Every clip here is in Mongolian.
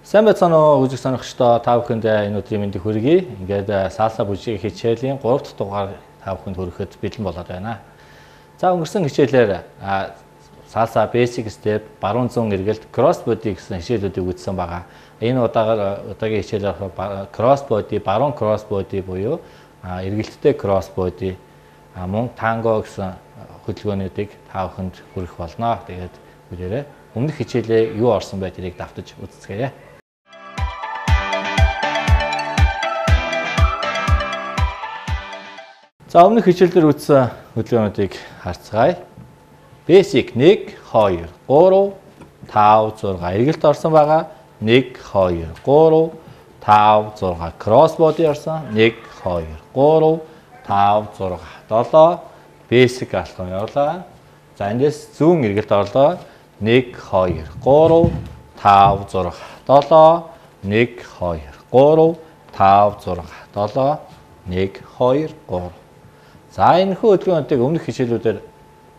Сайн байцгаана уу үзэг сонирхчдоо, та бүхэнд энэ өдрийн мэндийг хүргэе. Ингээд салса бүжгийн хичээлийн 3 дахь дугаар та бүхэнд хүрэхэд бэлэн болоод байна. За өнгөрсөн хичээлээр салса basic step, баруун зүүн эргэлт, cross body гэсэн хичээлүүдийг үзсэн байгаа. Энэ удаагийн хичээлээр cross body, баруун cross body буюу эргэлттэй cross body, мөн танго гэсэн хөдөлгөөнүүдийг та бүхэнд хүргэх болно. Тэгээд бүгдээрээ өмнөх хичээлээ юу орсон бай тэрийг давтаж үзцгээе. За өмнөх хичээл дээр үзсэн хөдөлгөөнүүдийг харцгаая. Basic 1 2 3 5 6 эргэлт орсон байгаа. 1 2 3 5 6 cross body орсон. 1 2 3 5 6 7 basic алхам явуулаа. За эндээс зүүн эргэлт орлоо. 1 2 3 5 6 7 1 2 3 5 6 7 1 2 3. За энэхүү хөдөлгөөнүүдийг өмнөх хичээлүүдээр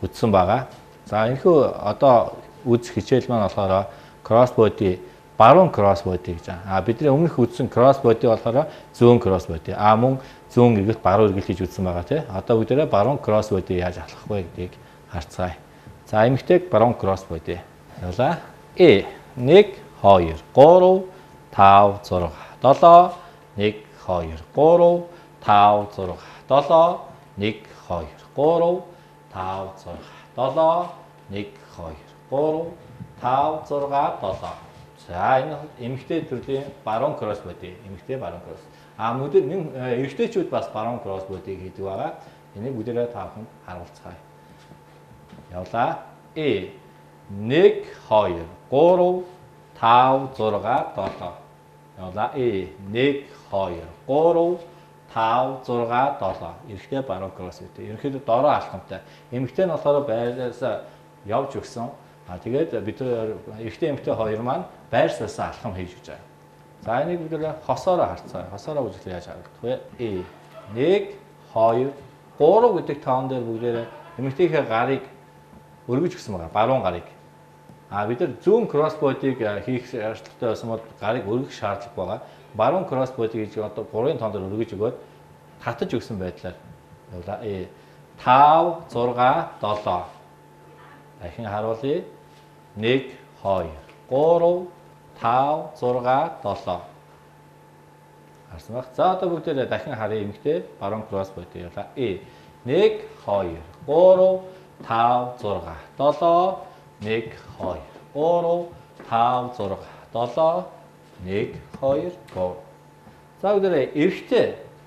үзсэн байгаа. За энэхүү одоо үзэх хичээл маань болохоор cross body, баруун cross body гэж. А бидний өмнөх үзсэн cross body болохоор зүүн cross body. А мөн зүүн эргэлт, баруун эргэлт гэж үзсэн байгаа тий. Одоо бүгдээрээ баруун cross body яаж алхах вэ гэдгийг харцгаая. За эмэгтэйг баруун cross body. Явлаа. 1 2 3 5 6 7 1 2 3 5 6 7 1 2 3 5 6 7 1 2 3 5 6 7. За энэ эмэгтэй төрлийн баруун cross body, эмэгтэй баруун cross. А мөдөр эрэгтэйчүүд бас баруун cross body хийдэг байгаа. Энийг бүгдээрээ та бүхэнд харуулцгаая. Явлаа. 1 2 3 5 6 7. Явлаа. 1 2 3 5 6 7. Эрэгтэй баруун cross body. Ерөнхийдөө дороо алхамтай. Эмэгтэй нь болохоор байраас явж өгсөн. А тэгээд бид эрэгтэй эмэгтэй хоёр маань байр суурьсан алхам хийж өгч байгаа. За энийг бид хосоороо харцгаая. Хосоороо үзэхдээ яаж харагдах вэ? 1 2 3 гэдэг тоон дээр бүгдээрээ эмэгтэйхээ гарыг өргөж өгсөн байгаа. Баруун гарыг. А бид нар зүүн cross body-г хийх шаардлагатай байсан бол гарыг өргөх шаардлага байгаа. Баруун cross body гэж одоо 3-ын тоон дээр өргөж өгөөд татаж өгсөн байдлаар явлаа. 5 6 7. Дахин харуулъя. 1 2 3 5 6 7. Харсан баг. За одоо бүгдээрээ дахин харъя. Эмэгтэй баруун cross body явлаа. 1 2 3 5 6 7 1 2 3 5 6 7 1 2 3. За бүгдээрээ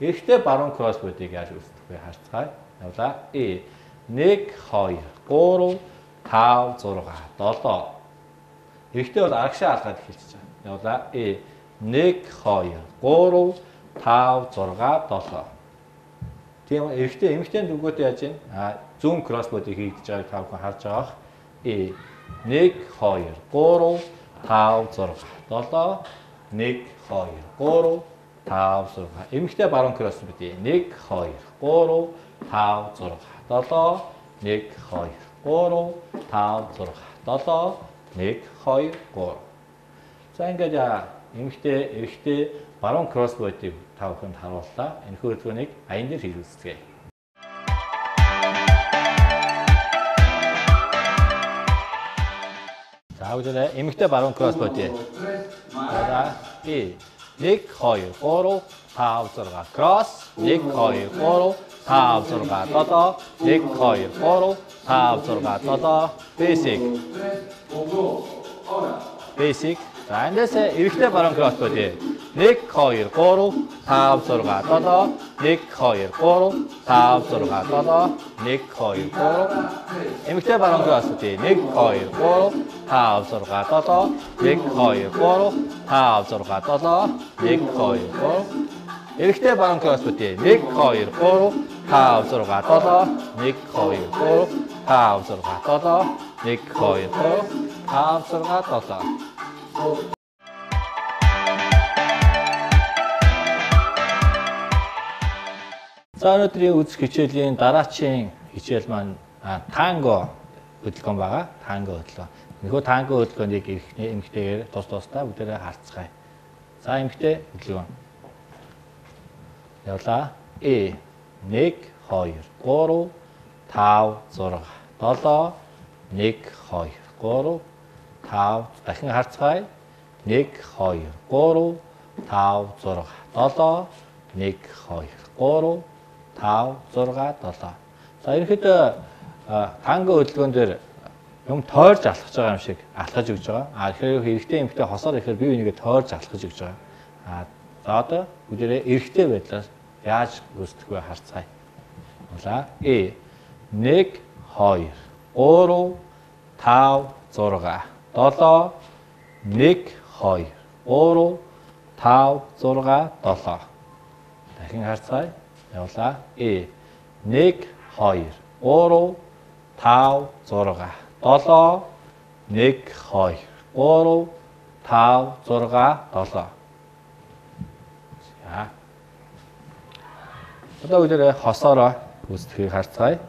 эрэгтэй баруун cross body-г яаж үүсгэх вэ харцгаая. Явлаа. 1 2 3 5 6 7. Эрэгтэй бол арагшаа алгаад эхэлж байгаа. Явлаа. 1 2 3 5 6 7. Тийм эрэгтэй эмэгтэй дүгөөтэй яаж юм? А зүүн cross body хийгдэж байгааг та бүхэн харж байгаа бах. 1 2 3 5 6 7 1 2 3 5 6. Эмэгтэй баруун cross body. 1 2 3 5 6 7 1 2 3 5 6 7 1 2 3. За ингээд эмэгтэй эрэгтэй баруун cross body-г та бүхэнд харууллаа. Энэхүү хөдөлгөөнийг аян дээр хийж үзцгээе. За бүгдээрээ эмэгтэй баруун cross body. За 1 2 3 5 6 cross 1 2 3 5 6 7 1 2 3 5 6 7 basic. Basic. За эндээс эрэгтэй баруун cross body. 1 2 3 5 6 7 1 2 3 5 6 7 1 2 3. Эмэгтэй баруун cross body. 1 2 3 5 6 7 1 2 3 5 6 7 1 2 3. Эрэгтэй баруун cross body. 1 2 3 5 6 7 1 2 3 5 6 7 1 2 3 5 6 7. За өнөөдрийн үзэх хичээлийн дараачийн хичээл маань танго хөдөлгөөн байгаа. Танго хөдөлгөөн. Энэхүү танго хөдөлгөөнийг эмэгтэйгээр тус тусдаа бүгдээрээ харцгаая. За эмэгтэй хөдөлгөөн. Явлаа. 1 2 3 5 6 7 1 2 3 5 дахин харцгаая. 1 2 3 5 6 7 1 2 3 5 6 7. За ерөнхийдөө танго хөдөлгөөн дээр юм тойрж алхаж байгаа юм шиг алхаж өгч байгаа. А тэгэхээр эрэгтэй эмэгтэй хосоор ихээр бие бинийгээ тойрж алхаж өгч байгаа. А за одоо бүгдээрээ эрэгтэй байдлаар яаж гүйцэтгэх вэ харцгаая. Улаа. 1 2 3 5 6 7 1 2 3 5 6 7. Дахин харцгаая. Явлаа. 1 2 3 5 6 7 1 2 3 5 6 7. За. Одоо бүгдээрээ хосоороо гүйцэтгэхийг харцгаая.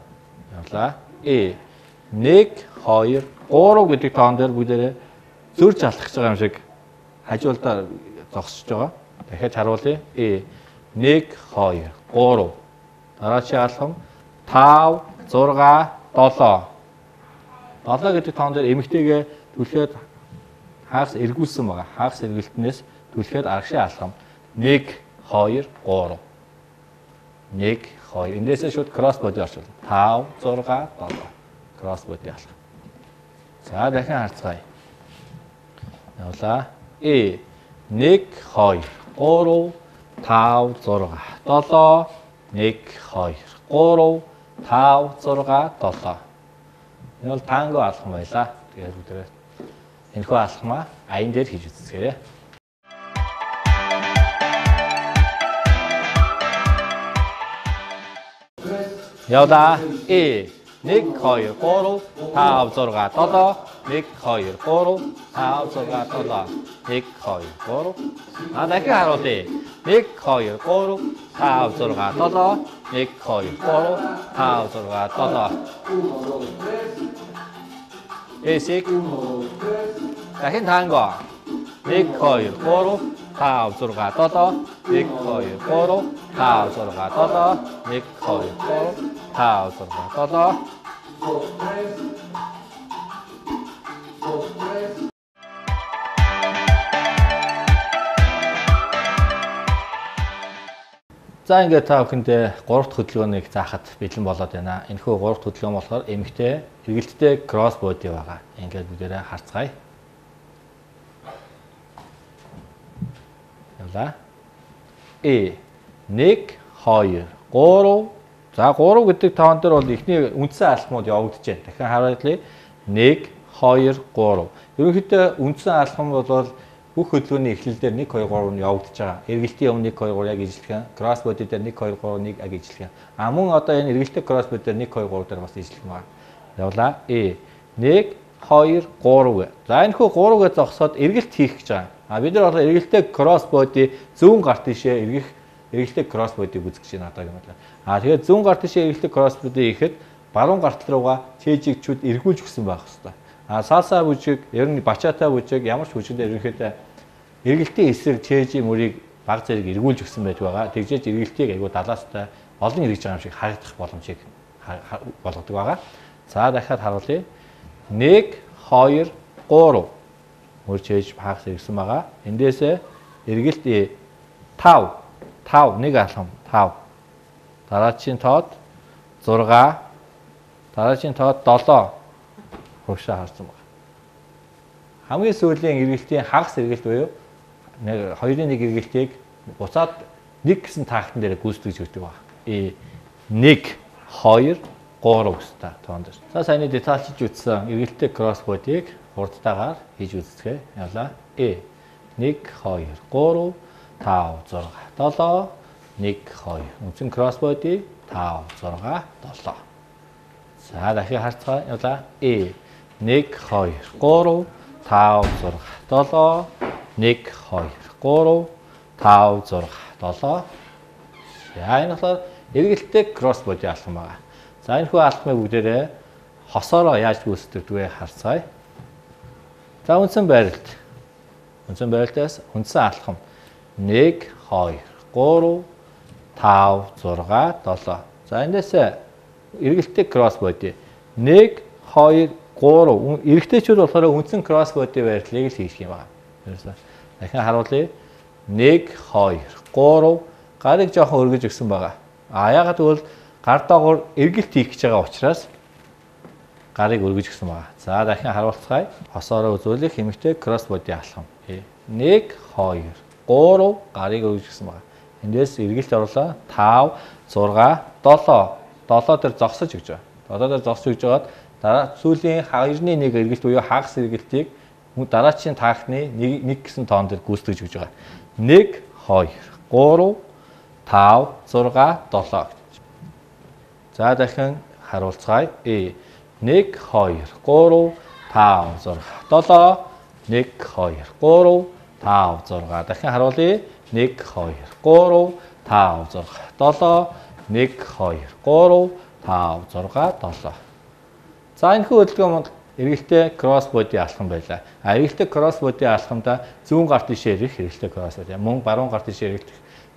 Явлаа. 1 2 3 гэдэг тоон дээр бүгдээрээ зөрж алхах байгаа юм шиг хажуулдаа зогсож байгаа. Дахиад харуулъя. 1 2 3. Дараачийн алхам 5 6 7. 7 гэдэг тоон дээр эмэгтэйгээ түлхээд хагас эргүүлсэн байгаа. Хагас эргэлтнээс түлхээд аргашийн алхам 1 2 3. 1 2. Эндээсээ шууд кросс боди орчуулна. 5 6 7. Кросс боди алхам. За дахин харцгаая. Явлаа. 1 2 3 5 6 7 1 2 3 5 6 7. Энэ бол танго алхам байлаа. Тэгээд бүгдээрээ энэхүү алхмаа аян дээр хийж үзцгээе. Явлаа. 1 2 3 5 6 7 1 2 3 5 6 7 1 2 3. А дахин харуулъя. 1 2 3 5 6 7 1 2 3 5 6 7. Basic. Дахин танго. 1 2 3 5 6 7 1 2 3 5 6 7 1 2 3 5 6 7. За ингээд та бүхэндээ 3 дахь хөдөлгөөнийг заахад бэлэн болоод байна. Энэхүү 3 дахь хөдөлгөөн болохоор эмэгтэй эргэлттэй кросс боди байгаа. Ингээд бүгдээрээ харцгаая. Явлаа. 1 2 3. За 3 гэдэг тоон дээр бол эхний үндсэн алхмууд явагдаж байна. Дахин харуулъя. 1 2 3. Ерөнхийдөө үндсэн алхам бол бүх хөдөлгөөний эхлэл дээр 1 2 3 нь явагдаж байгаа. Эргэлтийн өмнө 1 2 3 яг ижилхэн, кросс боди дээр 1 2 3 1 яг ижилхэн. А мөн одоо энэ эргэлттэй кросс боди дээр 1 2 3 дээр бас ижилхэн байна. Явлаа. 1 2 3. За энэ хүү 3 гэж зогсоод эргэлт хийх гэж байгаа. А бид нар бол эргэлттэй кросс боди зүүн гар тийшээ эргэх эргэлттэй кросс боди үзэх гэж байна одоо юм байна. А тэгээд зүүн гар тийшээ эргэлттэй кросс боди хийхэд баруун гар тал руугаа чэйжигчүүд эргүүлж өгсөн байх хэвээр. А салса бүжиг, ер нь бачата бүжиг, ямар ч бүжигэнд ерөнхийдөө эргэлтийн эсрэг чэйжийн мөрийг баг зэрэг эргүүлж өгсөн байж байгаа. Тэгжээж эргэлтийг айгуу далаастай олон эргэж байгаа юм шиг харагдах боломжийг болгодог байгаа. За дахиад харуулъя. 1 2 3 мөр чээж хагас эргэсэн байгаа. Эндээсээ эргэлт 5 5 нэг алхам 5. Дараачийн тоод 6 дараачийн тоод 7 хургшаа харсан байна. Хамгийн сүүлийн эргэлтийн хагас эргэлт буюу 2-ын 1 эргэлтийг буцаад 1 гэсэн таахтан дээр гүйцэтгэж өгдөг байна. 1 2 3 гэсэн тоон дээр. За саяны детальчж үзсэн эргэлттэй кросс бодийг хурдтайгаар хийж үзцгээе. Явлаа. 1 2 3 5 6 7 1 2. Үндсэн кросс боди 5 6 7. За дахин харцгаая. Явлаа. 1 2 3 5 6 7 1 2 3 5 6 7. За энэ болохоор эргэлттэй кросс боди алхам байгаа. За энэ хүү алхмыг бүгдээрээ хосоороо яаж гүйцэтгэдэг вэ харцгаая. За үндсэн байралт. Үндсэн байралтаас үндсэн алхам 1 2 3 5 6 7. За эндээс эргэлттэй cross body 1 2 3. Эрэгтэйчүүд болохоор үндсэн cross body байрлалыг л хийх юм байна. Ерөөсөө дахин харуулъя. 1 2 3 гарыг жоохон өргөж өгсөн байгаа. А яагаад гэвэл гар доогоор эргэлт хийх гэж байгаа учраас гарыг өргөж өгсөн байгаа. За дахин харуулцгаая. Хосоороо үзүүлэх эмэгтэй cross body алхам. 1 2 3 гарыг өргөж өгсөн байгаа. Эндээс эргэлт оруулаа. 5 6 7 7 дээр зогсож өгч байгаа. 7 дээр зогсож өгч байгаад дараа сүүлийн 2-ны 1 эргэлт буюу хагас эргэлтийг дараачийн таахны 1 гэсэн тоон дээр гүйцэтгэж өгч байгаа. 1 2 3 5 6 7. За дахин харуулцгаая. 1 2 3 5 6 7 1 2 3 5 6. Дахин харуулъя. 1 2 3 5 6 7 1 2 3 5 6 7. За энэхүү хөдөлгөөн монд эргэлттэй cross body алхам байлаа. А эргэлттэй cross body алхамдаа зүүн гар тийшээ ирэх эргэлттэй cross body, мөн баруун гар тийшээ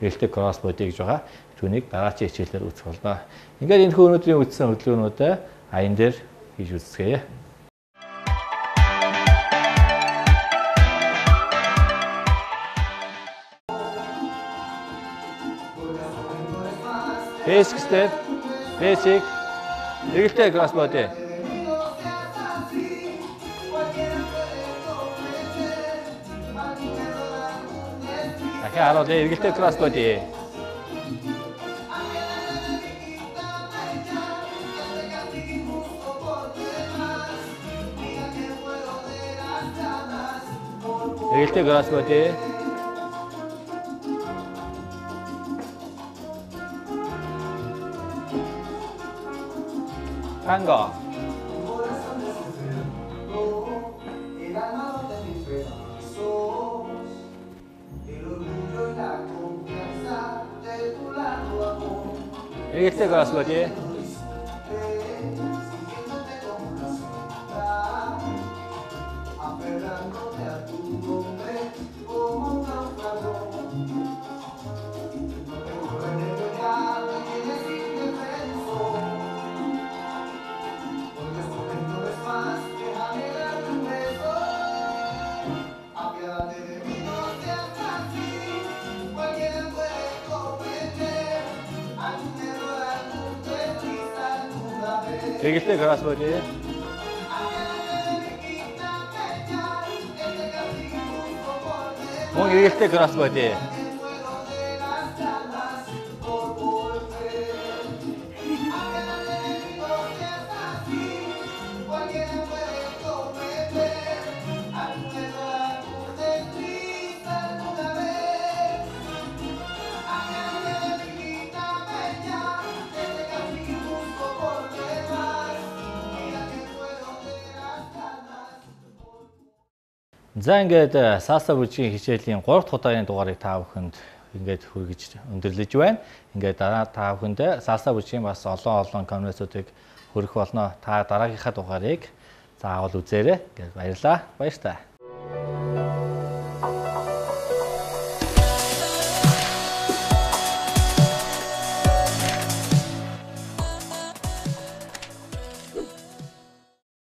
эргэлттэй cross body гэж байгаа. Түүнийг дараачийн хичээлээр үзэх болно. Ингээд энэхүү өнөөдрийн үзсэн хөдөлгөөнүүдээ аян дээр хийж үзцгээе. Basic step, basic, эргэлттэй cross body. Дахин харуулъя, эргэлттэй cross body. Эргэлттэй cross body. Tango. Эргэлттэй cross body. Эргэлттэй cross body. Мөн эргэлттэй cross body. За ингээд салса бүжгийн хичээлийн 3 дахь удаагийн дугаарыг та бүхэнд ингээд хүргэж өндөрлөж байна. Ингээд дараа та бүхэнд салса бүжгийн бас олон комбинацуудыг хүргэх болно. Та дараагийнхаа дугаарыг заавал үзээрэй. Ингээд баярлалаа. Баяртай.